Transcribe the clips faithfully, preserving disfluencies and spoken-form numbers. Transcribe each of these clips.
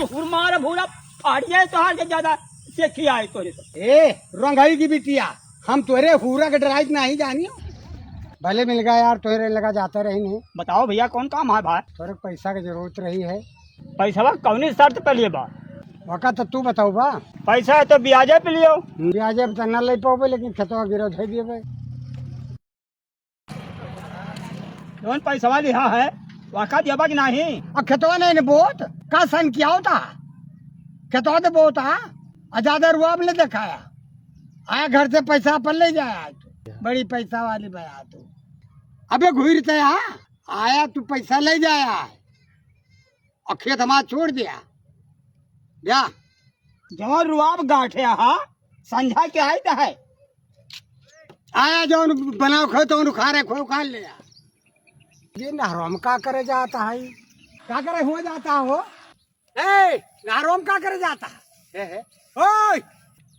हुर मार भूरा फाड़िया है तोहार के ज्यादा से खिया है तोरे से। ए, रंगई की बिटिया, हम तोरे हुरा के डराइत नहीं जानियो। भले मिल गया यार, तोरे लगा जाते रही नहीं। बताओ भैया, कौन काम है भाई? तोरे पैसा की जरूरत रही है। पैसा कौनी शर्त पे लिए बा? वका तो तू बताओ बा। पैसा है तो ब्याजे पे लियो। ब्याजे पे तो ना ले पाओ, लेकिन खेतवा गिरो धो दिए बे। जौन पैसवा लिहा है, वाका दिया बा कि नाही? अब खेतवा नहीं ने बोत, का सन किया होता? खेतवा तो बोत, हाँ? आ ज्यादा रुआब नहीं दिखाया। आया घर से पैसा अपन ले जाया है तू। बड़ी पैसा वाली बया तू। अबे घूरते यहाँ आया तू, पैसा ले जाया है। और खेत हमार छोड़ दिया। जा। जौन रुआब गांठे हा, संझा के आई त है। आया जौन बनाओ खाओ तो उखाड़े खो खा ले आ। ये नहरों में का करे जाता है? का करे हुआ जाता हो? ए, नहरों में का करे जाता है? ए, ए, ओए,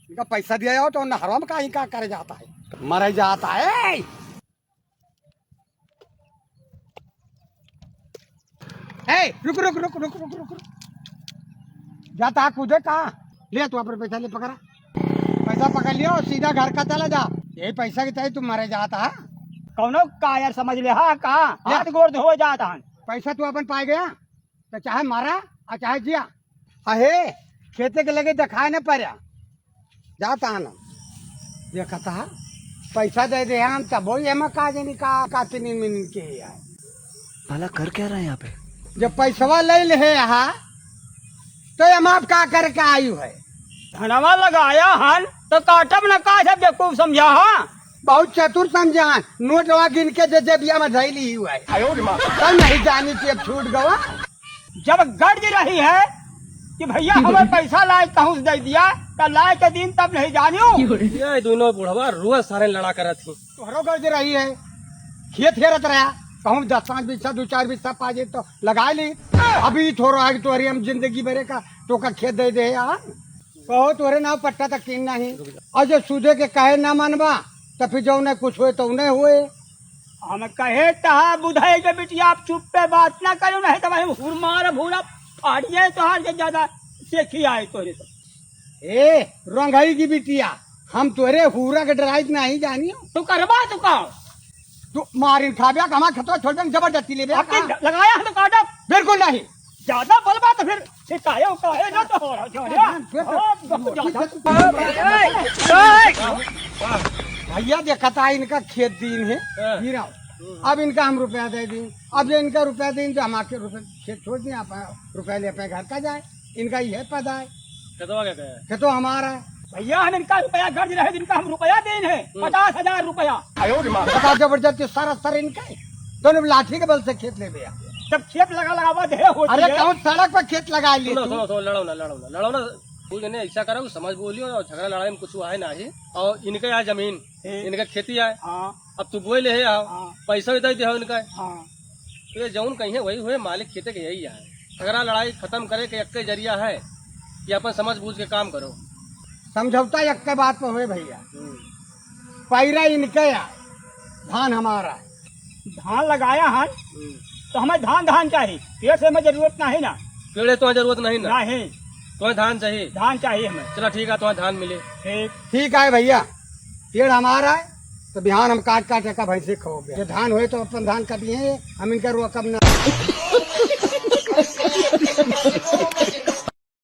इनका पैसा दिया हो तो नहरों में का ही का करे जाता है? मरे जाता है। ए, रुक, रुक, रुक। जाता कूदे का? ले तू अपन पैसा ले पकड़ा। पैसा पकड़ लियो और सीधा घर का चला जा। यही पैसा की तही तू मरे जाता है। कौनो का यार समझ ले, हाँ का? ले। हाथ गोड़ धो जाता है। पैसा तू अपन पाए गया, तो चाहे मरा और चाहे जिया। अहे, खेते के लगे दिखाए न पड़ा। जाता आना। देखता है, पैसा दे दे हम तब वही एमा का जानी का, का तिनी मिन के है। भला कर क्या रहा है यहाँ पे? जब पैसवा ले ले है यहाँ, तो एमा आप का करके आयु है? धनवा लगाया हन, तो काटब न का, जब बेवकूफ समझा, हाँ? बहुत चतुर समझा, नोटवा गिन के दे दे बिया में धैली हुआ है। आयो रे माँ। तब नहीं जानी कि अब छूट गवा। जब गर्ज रही है कि भैया हमें पैसा लाए कहूँ से दे दिया, तो लाए के दिन तब नहीं जानियो। ये दोनों बुढ़वा रोज सारे लड़ा करत ही। तोहरो गर्ज रही है, खेत हेरत रहा, कहूँ दस पाँच बिस्सा, दो चार बिस्सा पा जाए तो लगा ली। अभी थोड़ा आगे तोहरी हम जिंदगी भरे का तो का खेत दे दे यार। कहो तोहरे नाव पट्टा तक किन नहीं। और जो सूझे के कहे ना मनबा, तो फिर जो उन्हें कुछ हुए तो उन्हें हुए। हम कहे तहा बुधाई के बिटिया, आप चुप पे बात ना करो, नहीं तो वही हुरमार भूरा फाड़िए तोहार के ज्यादा से खियाए तोरे तो। ए, रंगई की बिटिया, हम तोरे हुरा के डराइत नहीं जानियो। तू करबा तू का? तू मारिन खाब्या, हमार खेतवा छोड़ देन, जबरदस्ती लेबे। आपके लगाया है तो काटब। बिल्कुल नहीं। ज्यादा बलबा तो फिर छिटायो काहे ना तो हो रहा, जाने। हाँ, फिर तो हाँ, बहुत ज्यादा। भैया देखता है, इनका खेत दीन है, हाँ। हीरा। अब इनका हम रुपया दे दी, अब ये इनका रुपया दीन तो हम आके रुपया खेत छोड़ दिए, आप रुपया ले अपने घर का जाए, इनका ये पता है। खेतवा क्या कहे? खेतो हमारा है। भैया, हम इनका रुपया गर्ज रहे, इनका हम रुपया दीन है, हम्म। पचास हजार रुपया। आयो रे माँ। बता, जबरदस्ती सारा सर इनका है। दोनों लाठी के बल से खेत ले गया। जब खेत लगा लगावा दे होती अरे, है। कौन सड़क पर खेत लगा लिए सुनो, तू? सुनो, सुनो, लड़ो ना, लड़ो ना, लड़ो ना। तू जने ऐसा करो, समझ बोलियो और झगड़ा लड़ाई में कुछ आए ना ही। और इनके यहाँ जमीन, ए। इनका खेती है। हाँ। अब तू बोले है, आओ। हाँ। पैसा भी दे दे हो इनका। हाँ। तो ये जौन कहीं है, वही हुए, मालिक खेते के यही है। झगड़ा लड़ाई खत्म करे के एक जरिया है कि अपन समझ बूझ के काम करो। समझौता एक के बात पे हुए भैया। हम्म। पैरा इनके आ, धान हमारा है। धान लगाया है, हम्म। तो हमें धान, धान चाहिए, पेड़ से हमें जरूरत नहीं ना। पेड़े तो जरूरत नहीं ना। नहीं। तुम्हें धान चाहिए? धान चाहिए हमें। चला ठीक है, तुम्हें धान मिले। ठीक। ठीक है भैया, पेड़ हमारा है, तो बिहान हम काट काट के भैंसे खाओगे। ये धान हुए तो अपन धान का दिए, हम इनका रोकब ना।